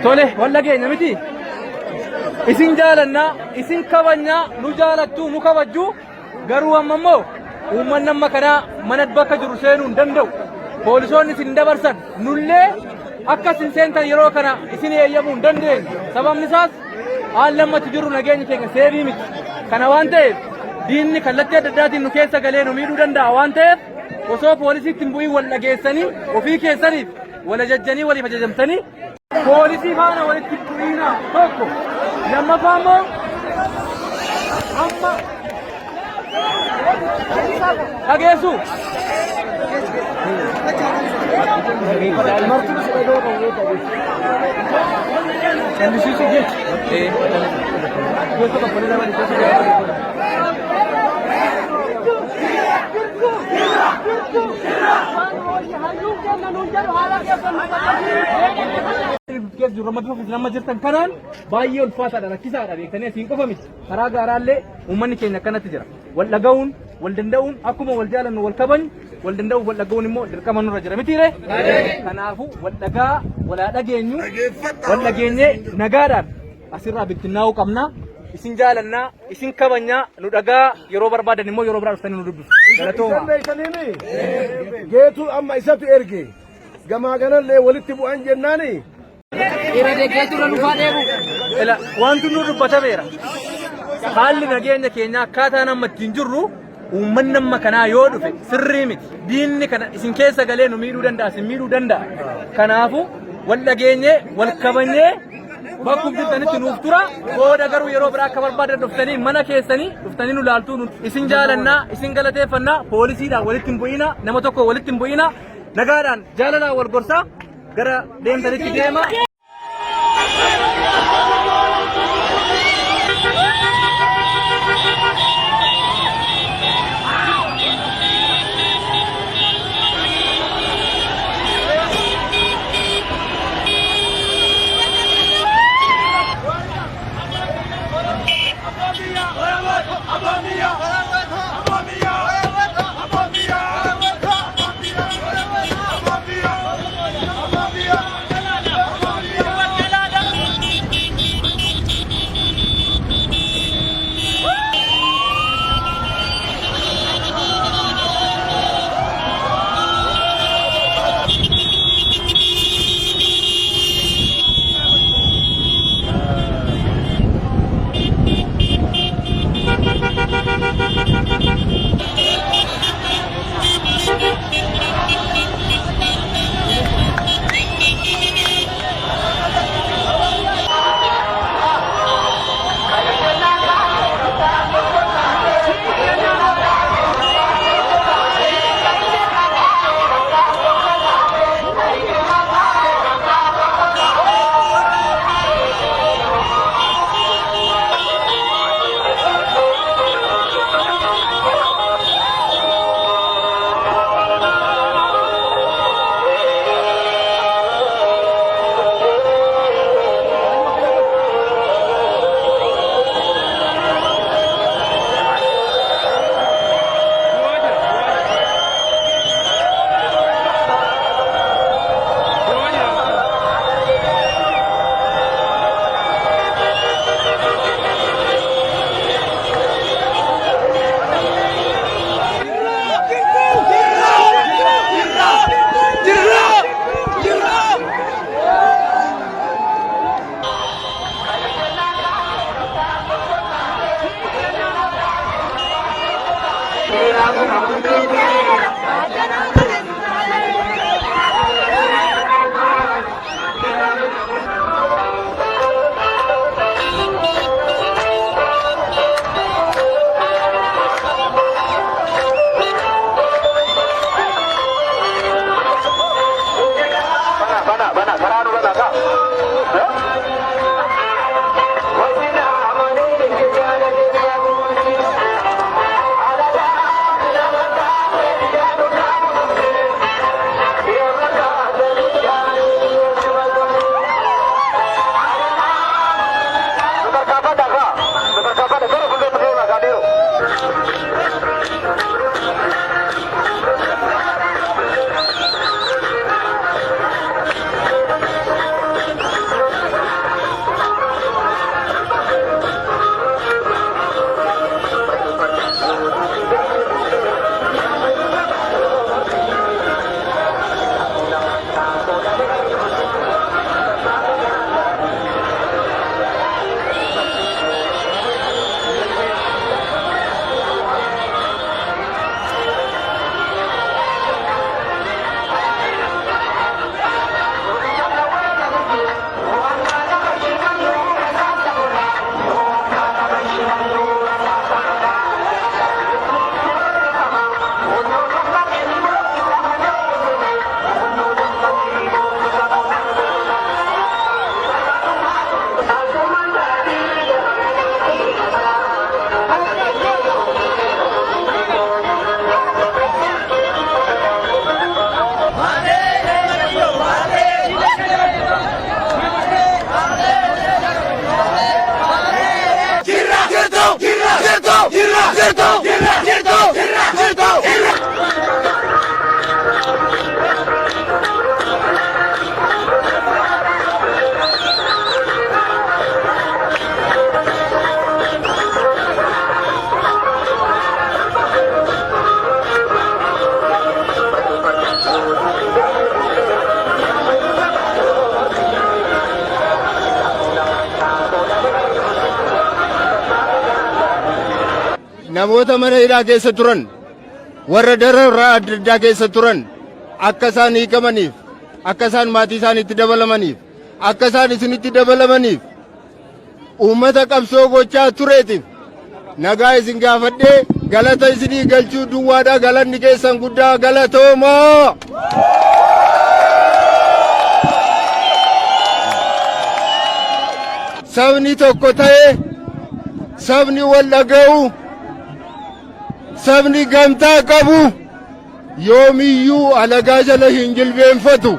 Tole, wal dhageenya miti. Isin jaalannaa, isin kabajnaa, nu jaalattu, nu kabajju. Garuu amma immoo uummanni amma kanaa mana bakka jiru seenuu hin danda'u. Poolisoonni isin dabarsan nullee akka isin seentan yeroo kana isin eeyyamuu hin dandeenyu. Sababni isaas haalli amma itti jirru nageenyi keenya seebii miti. Kana waan ta'eef diinni kallattii adda addaatiin nu keessa galee nu miidhuu danda'a waan ta'eef osoo poolisiitti hin bu'iin wal dhageessanii ofii keessaniif wal ajajjanii waliif ajajamtanii poolisii faana walitti bu'iinaa tokko lammaffaa immoo amma dhageessu. Callisiisu jechi. Keessa jiru amma bifa amma jirtan kanaan baay'ee ulfaataadha rakkisaadha beektanii asiin qofa miti karaa gaaraallee uummanni keenya akkanatti jira wal dhaga'uun wal danda'uun akkuma wal jaalannu wal kabajnu wal danda'uuf wal dhaga'uun immoo dirqama nurra jira mitiire kanaafuu wal dhagaa walaa dhageenyu wal dhageenyee nagaadhaan asirraa bittinnaa'uu qabna isin jaalannaa isin kabajnaa nu dhagaa yeroo barbaadan immoo yeroo biraa dhuftanii nu dubbisu galatooma. Isan beektaniimi? Geetuu amma isatu erge. Gamaa ganallee walitti bu'an jennaani. Irra deeggartuu nufaa deemu. Ila wanti nu dubbatameera. Haalli nageenya keenyaa akkaataan amma ittiin jirru uummanni amma kanaa yoo dhufe sirrii miti. Diinni kana isin keessa galee nu miidhuu danda'a, isin miidhuu danda'a. Kanaafuu wal dhageenyee wal kabajnee bakkum jirtanitti nuuf tura. Booda garuu yeroo biraa akka barbaadan dhuftanii mana keessanii dhuftanii nu laaltuu isin jaalannaa, isin galateeffannaa, poolisiidhaan walitti hin bu'ina, nama tokko walitti hin bu'ina, nagaadhaan jaalalaan wal gorsaa gara deemtanitti deema. Jirtu! Jirtu! Jirtu! Namoota mana hidhaa keessa turan, warra dararraa adda addaa keessa turan akka isaan hiikamaniif, akka isaan maatii isaaniitti dabalamaniif, akka isaan isinitti dabalamaniif uummata qabsoo gochaa tureetiif nagaa isin gaafadhee galata isinii galchuu duwwaadha. Galanni keessan guddaa, galatoomaa. Sabni tokko ta'e, sabni wal dhaga'u, sabni gamtaa qabu yoomiyyuu alagaa jala hin jilbeenfatu.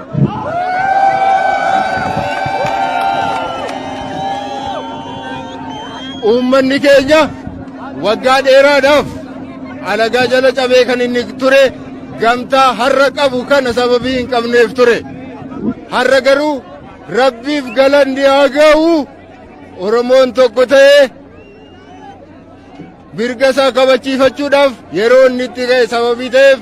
Uummanni keenya waggaa dheeraadhaaf alagaa jala cabee kan inni ture gamtaa har'a qabu kana sababii hin qabneef ture. Har'a garuu Rabbiif galanni haa ga'u, Oromoon tokko ta'ee mirga isaa kabachiifachuudhaaf yeroo inni itti ga'e sababii ta'eef,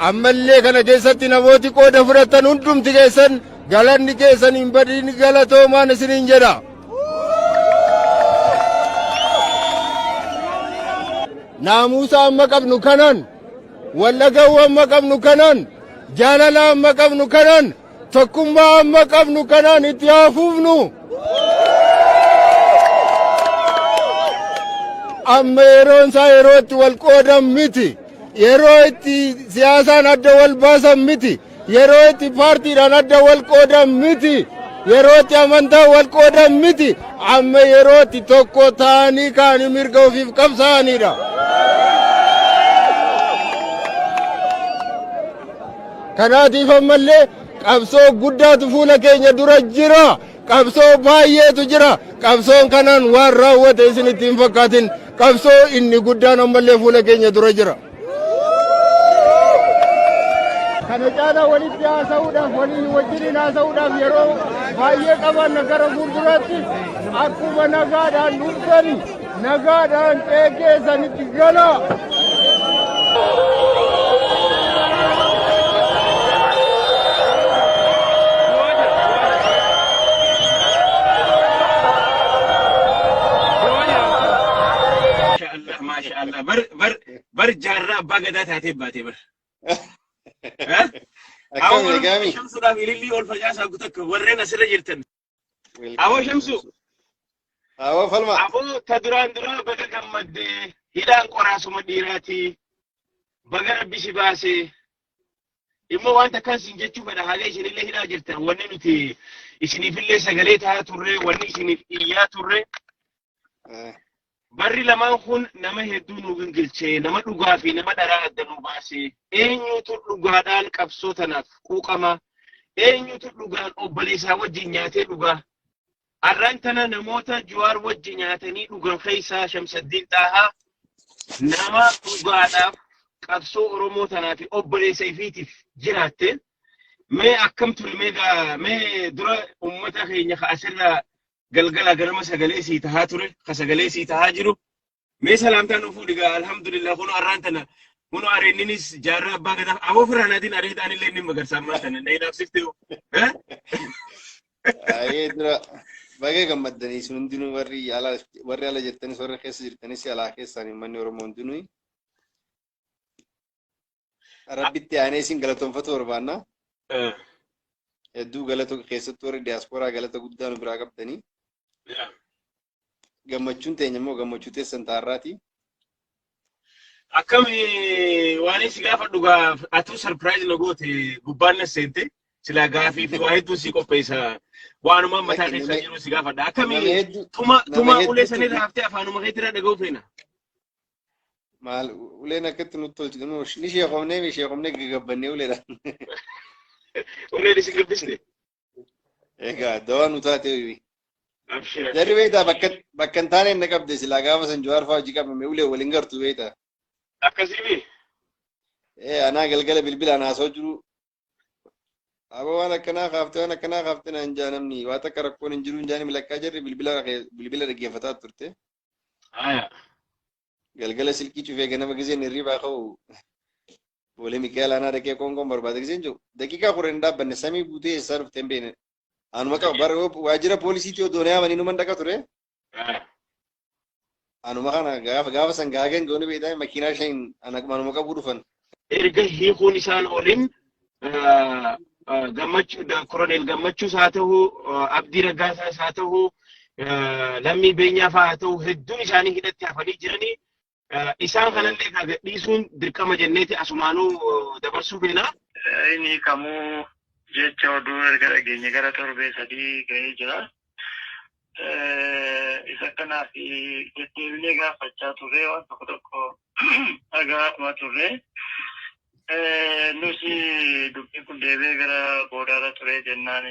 ammallee kana keessatti namooti qooda fudhatan hundumti keessan galanni keessan hin badin, galatoomaan isiniin jedha. Naamusa amma qabnu kanaan, wal dhaga'uu amma qabnu kanaan, jaalala amma qabnu kanaan, tokkummaa amma qabnu kanaan itti haa fufnu. Amma yeroon isaa yeroo itti wal qoodan miti. Yeroo itti siyaasaan adda wal baasan miti. Yeroo itti paartiidhaan adda wal qoodan miti. Yeroo itti amantaan wal qoodan miti. Amma yeroo itti tokko ta'anii ka'anii mirga ofiif qabsaa'anidha. Kanaatiif ammallee qabsoo guddaatu fuula keenya dura jira. Qabsoo baay'eetu jira. Qabsoon kanaan waan raawwate isinitti hin fakkaatin. Qabsoo inni guddaan ammallee fuula keenya dura jira. Kana caalaa walitti haasa'uudhaaf, walii wajjiniin haasa'uudhaaf yeroo baay'ee qabaanna. Gara fuulduraatti akkuma nagaadhaan dhuftani nagaadhaan qe'ee keessanitti galaa. Maasha Allah, maasha Allah. Bar bar bar jaarraa abbaa gadaa taatee baatee bar. Eh? Akkam Awwa eegami? Shamsuudhaaf ilillii ol facaasaa gutakka warreen asirra jirtan. Awwa Shamsu, Awwa Falma. Aboo ta duraan duraa baga gammaddee, hidhaan qoraasuma dhiiraati. Baga Rabbi si baasee. Immoo wanta akkan sin jechuu fedha, haga isinillee hidhaa jirtan wanni nuti isiniifillee sagalee tahaa turre, wanni isiniif iyyaa turre, barri lamaan kun nama hedduu nu gingilchee, nama dhugaa fi nama dharaa adda nu baase, eenyutu dhugaadhaan qabsoo tanaaf quuqama, eenyutu dhugaan obboleessaa wajjin nyaatee dhugaa. Arraan tana namoota Juwaar wajji nyaatanii dhugan keessaa Shamsaddiin Xaahaa nama dhugaadhaaf qabsoo Oromoo tanaa fi obboleessa ifiitiif jiraatte. Mee akkam ture? Mee gaa mee dura uummata keenya ka asirraa galgala ganama sagalee sii tahaa ture, ka sagalee sii tahaa jiru. Mee salaamtaa nu fuudhi gaa. Alhamdulillah, kun arraan tana kun areenninis jaarraa abbaa gadaa aboo firaan adiin areedaan illee inni magarsa ammaa tana na inaafsifte hoo. Eh? Baay'ee dura baga gammaddanii isin hundinuu, warri ala jirtanis, warri keessa jirtanis, alaa keessaan uummanni Oromoo hundinuu Rabbitti aanee isin galatoonfatu barbaanna. Hedduu galata, keessattuu warri diyaaspooraa galata guddaa nu biraa qabdanii. Gammachuun teenya immoo gammachuu teessan taarraati. Akkami, waan si gaafadhu gaa atuu surprise na goote, gubbaan na seente, silaa gaafii fi waa hedduu si qopheessa, waanuma mataa Lakki, keessa jiru si gaafadha. Akkami nama hedduu tuma nama tuma ulee hedduutu sanirra haftee afaanuma keetirra dhaga'uu feena. Maal uleen akkatti nutti tolchitu, nu ni sheekomnee, ni sheekomnee gagabbannee uleedhaan. Uleen isin gabbiste. Egaa dawaa nu taate. Abshir. Jarri beektaa bakka hin taane na qabde silaa gaafa san Jawaar fa'aa hojii qabame ulee waliin gartu beektaa. Akkasii mi? Ee, anaa galgala bilbilaan haasoo jiru. Aboo, waan akkanaa kaaftee, waan akkanaa kaaftee naan jaa namni waa takka rakkoon hin jiru hin jaani milakkaa jarri bilbila dhaggeeffataa turte. Galgala silkii cufee ganama giseen hirribaa ka'u Boolee Mikaa'el aanaa dhaqee qoonqoon barbaada giseen jiru daqiiqaa 10 hin dhaabbanne samii buutee eessaa dhufte hin beekne. Anuma qaba bara waajjira poolisiitti yoo doonee amanii numan dhaqa ture. Anuma kana gaafa san gaagan goone beektaa makiinaa shan anuma qabuu dhufan. Erga hiikuun isaan oolin gammachuu Koroneel Gammachuus haa ta'u, Abdii Raggaasaas haa ta'u, Lammii Beenyaa fa'aa haa ta'u, hedduun isaanii hidhatti hafanii jiranii isaan kanallee kan gadhiisuun dirqama jenneeti asumaanuu dabarsuu feena. Inni kamuu jecha oduu erga dhageenye gara torbee 3 ga'ee jira. Isa kanaaf deddeebinee gaafachaa turre, waan tokko tokko dhagaatuma turre. Nus dubbiin kun deebi'ee gara boodaarra ture jennaan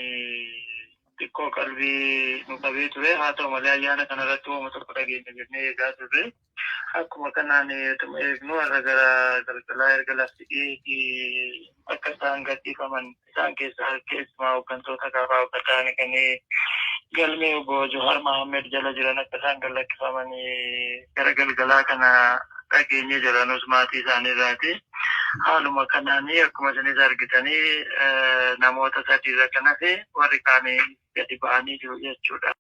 xiqqoo qalbii nu qabee ture. Haa ta'u malee ayyaana kanarratti waanuma tokko dhageenya jennee eegaa turre. Akkuma kanaan utuma eegnu har'a gara galgalaa erga lafti dhiyeetii akka isaan gadhiifaman, isaan keessaa keessumaa hooggantoota kaafaa akka ta'an kan galmee obbo Johaar Mahammed jala jiran akka isaan gad lakkifaman gara galgalaa kana dhageenye jira nus maatii isaanii irraati. Haaluma kanaan akkuma isinis argitanii namoota sadiirra kan hafe warri kaan gadi ba'anii jiru jechuudha.